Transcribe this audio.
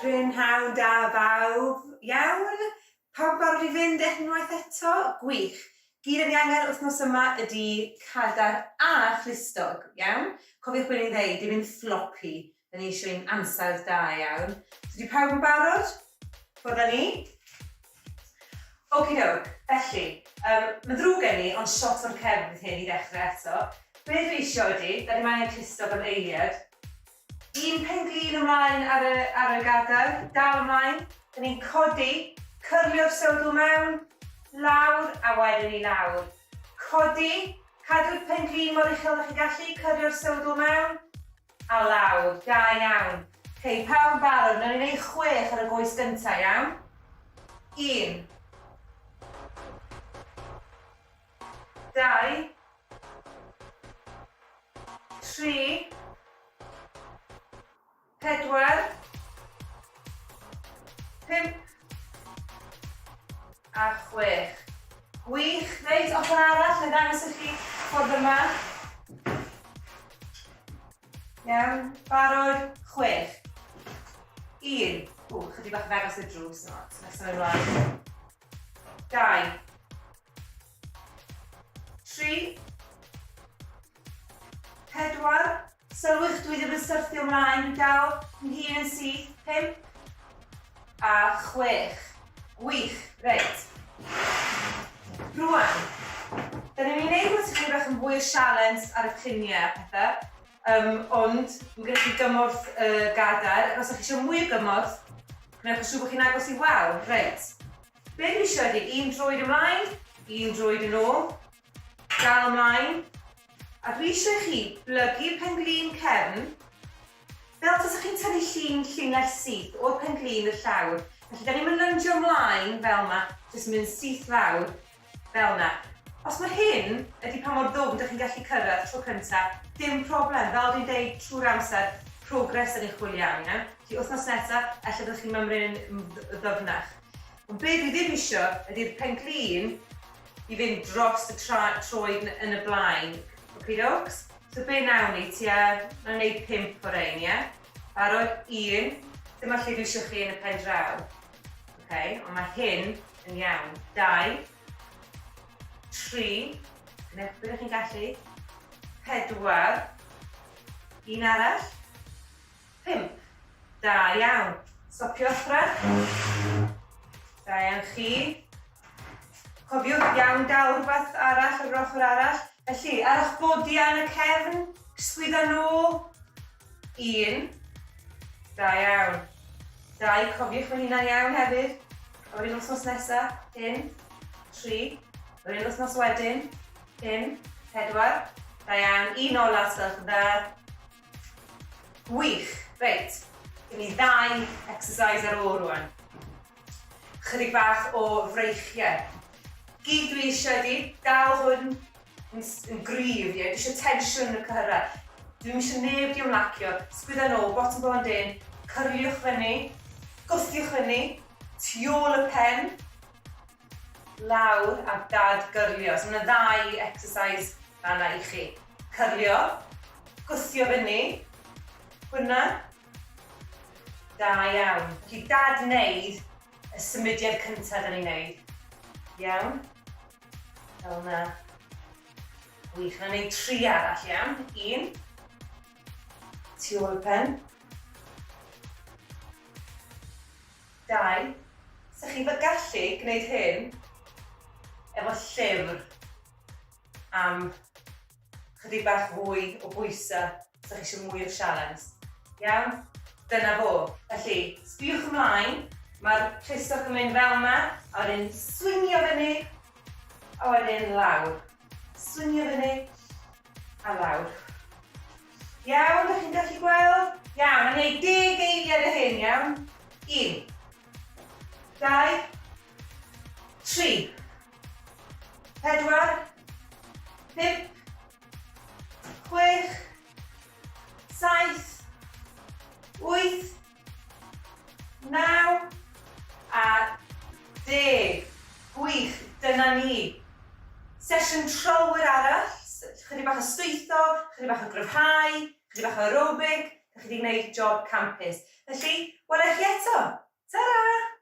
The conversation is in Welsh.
Prynhawn da bawb. Iawn? Pawb barod i fynd unwaith eto? Gwych. Gyd yn angen wythnos yma ydy cadair a chlustog, iawn? Cofiwch beth ni'n ddeud, dim un floppy. Da ni eisiau un ansawdd da, iawn? So di pawb yn barod? Ffwrdd â ni. Okie doke, felly, um, mae'n ddrwg gen i, ond shot o'r cefn fydd hyn i ddechrau eto. Be dwi eisiau ydy, da ni'n angen clustog am eiliad. Un pen-glin ymlaen ar y, ar y gadair, dal ymlaen. Dyn ni'n codi, cyrlio'r sowdl mewn, lawr a wedyn i lawr. Codi, cadw'r pen-glin mor uchel â chi'n gallu, cyrlio'r sowdl mewn, a lawr. Da iawn. Ok, pawb yn barod? Nawn ni wneud chwech ar y goes gyntaf, iawn? Un. 2, 3, 4, 5 a 6. Gwych. Reit, ochr arall, na ddangos i chi ffordd yma. Iawn, barod, 6. 1. Ww, chydig bach yn agos i'r drws, not. Nesaf ymlaen. 2. 3, 4, sylwch dwi ddim yn syrthio ymlaen, dwi'n dal yn hun yn syth, 5 a 6. Gwych, reit. Rwan, da ni'n mynd i wneud rhywbeth sy'n bach yn fwy o sialens ar y cluniau a pethau, um, ond mae gennych chi gymorth y uh, gadair, ac os ydych chi eisiau mwy o gymorth, gwnewch yn siŵr bod chi'n agos i wal. Reit. Be dwi eisiau ydy un droed ymlaen, un droed yn ôl, dal ymlaen, a dwi eisiau chi blygu pen-glin cefn, fel tasach chi'n tynnu llun llinell syth o'r pen-glin i'r llawr. Felly, da ni'n mynd lyndio ymlaen fel yma, jyst mynd syth lawr, fel yna. Os mae hyn ydy pa mor ddwfn dych chi'n gallu cyrraedd tro cynta, dim problem, fel dwi'n deud trwy'r amser, progress yn eich chwilio am, iawn? Felly wythnos nesa, ella byddwch chi'n mymryn yn ddyfnach. Ond be dwi ddim isio ydy'r pen-glin i fynd dros y troed yn y blaen. Okie dokes? So be nawn ni? Tua, nawn ni wneud pump o rein, ie? Barod? Un. Dyma lle dwi isio chi yn y pen draw. Okay, ond mae hyn yn iawn. 2, 3, gwnewch beth chi'n gallu, 4, un arall, 5. Da iawn. Stopio ochrau. Da iawn chi. Cofiwch iawn dal rhywbeth arall ar yr ochr arall. Felly, ar eich bodiau yn y cefn, sgwyddo nôl. Un. Da iawn. Dau, cofiwch mae hynna'n iawn hefyd. A wedyn wythnos nesa, hyn. Tri. A wedyn wythnos wedyn, hyn. Pedwar. Da iawn. Un ola, os gwelwch yn dda. Gwych! Reit, gen i ddau exercise ar ôl rwan. Chydig bach o freichiau. Gyd dwi eisiau ydi dal hwn yn, yn gryf, ie? Dwi eisiau tensiwn yn y cyhyrau. Dwi'm eisiau neb di ymlacio. Sgwydda nôl, bottom bond in, cyrliwch fyny, gwthiwch fyny, tu ôl y pen, lawr a dad-gyrlio. So mae yna ddau exercise fanna i chi. Cyrlio, gwthio fyny, hwnna, da iawn. Felly dad-wneud y symudiad cyntaf da ni'n neud. Iawn? Fel yna. Gwych. Na wneud tri arall, iawn? Un. Tu ôl y pen. 2, 'Sech chi'n gallu gwneud hyn efo llyfr am chydig bach fwy o bwysau, os ydych chi eisiau mwy o sialens. Iawn? Dyna fo. Felly, sbïwch ymlaen, mae'r clustog yn mynd fel yma, a wedyn swingio fyny, a wedyn lawr. Swingio fyny, a lawr. Iawn, ydych chi'n gallu gweld? Iawn, a wneud deg eiliad o hyn, iawn? Un, dau, tri, pedwar, pump, chwech, saith, wyth, 9 a 10. Gwych, dyna ni. Sesiwn trylwyr arall, chydig bach o stwytho, chydig bach o gryfhau, chydig bach o aerobic. Dych chi wedi gwneud job campus. Felly, welai chi eto. Ta-ra!